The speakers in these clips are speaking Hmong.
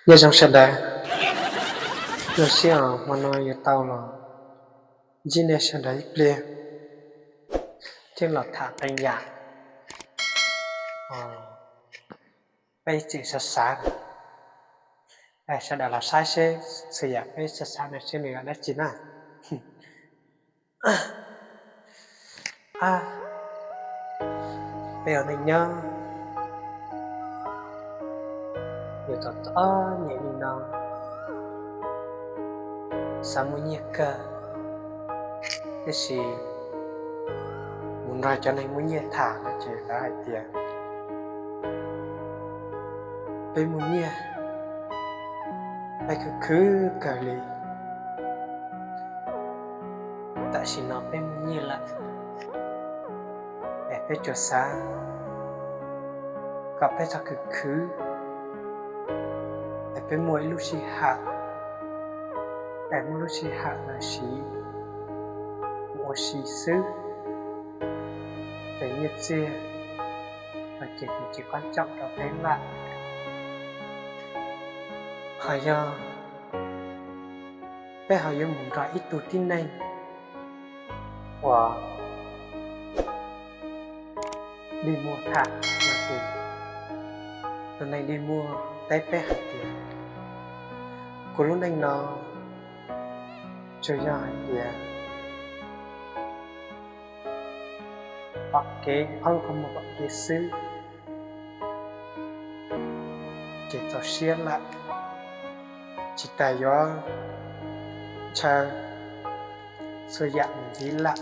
Nyob zoo sawv daws, zoo siab hmo no yuav tau los ntsib nej sawv daws ib pliag, thiab los tham qee yam peb tseem xav xav. Sawv daws los saib seb txhua yam peb xav xav no seb nws yog dab tsi na. Peb ua neej nyob, yus txom txom nyem li no, xav muaj nyiaj kawg, tiam sis mus nrog cov neeg muaj nyiaj tham no ces lawv hais tias peb muaj nyiaj, peb khwv khwv kawg li. Tam sim no peb muaj nyiaj lawm, es peb tsuas xav kom peb txhob khwv khwv, es peb muaj ib lub sij hawm, es muaj lub sij hawm los siv mus ua si xwb, ces nyiaj txiag no ces nws tsis qab tsoom rau peb lawm. Ho yog peb ho yuav mus nrog ib tug tib neeg uas dig muag tham no ces tus neeg dig muag teb peb hais tias, kuv lub neej no tsuas yog hais tias pom kev, ob lub qhov muag pom kev xwb, ces txaus siab lawm, tsis tas yuav ntshaw txhua yam mus ntxiv lawm.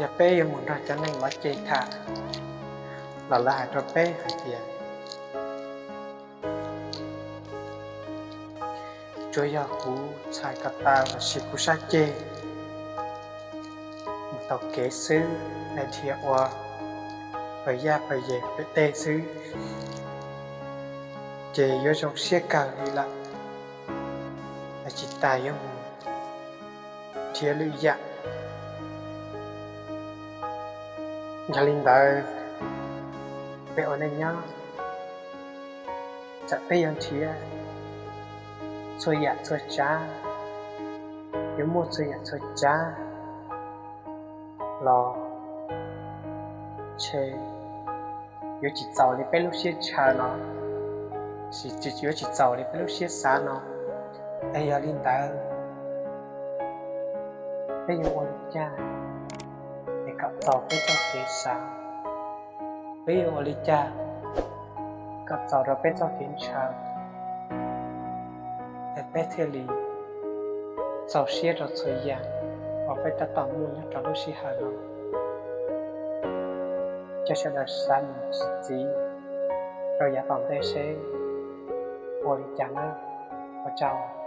Yog peb yuav mus nrog cov neeg lov ceg tham los lawv hais rau peb hais tias tsuas yog kuv txhais ko taw los sis kuv sab ceg mus taug kev xwb, dhia ua pawg yaj pawg yeg pem teb xwb, ces yuav zoo siab kawg li lawm, es tsis tas yuav mus nrhiav lwm yam. Yog li ntawd, peb ua neej nyob, txawm peb yuav nrhiav txhua yam txhua tsav, yuav muaj txhua yam txhua tsav los ntshe yuav tsis txaus li peb lub siab ntshaw no, yuav tsis txaus li peb lub siab xav no. Es yog li ntawd, peb yuav ua li cas es kom txaus peb txoj kev xav? Peb yuav ua li cas kom txaus rau peb txoj kev ntshaw, es peb thiaj li txaus siab rau txhua yam uas peb tab tom muaj nyob rau lub sij hawm no? Cov sawv daws xav mus txi txiv rau yav tom ntej seb ua li cas nawb. Ua tsaug.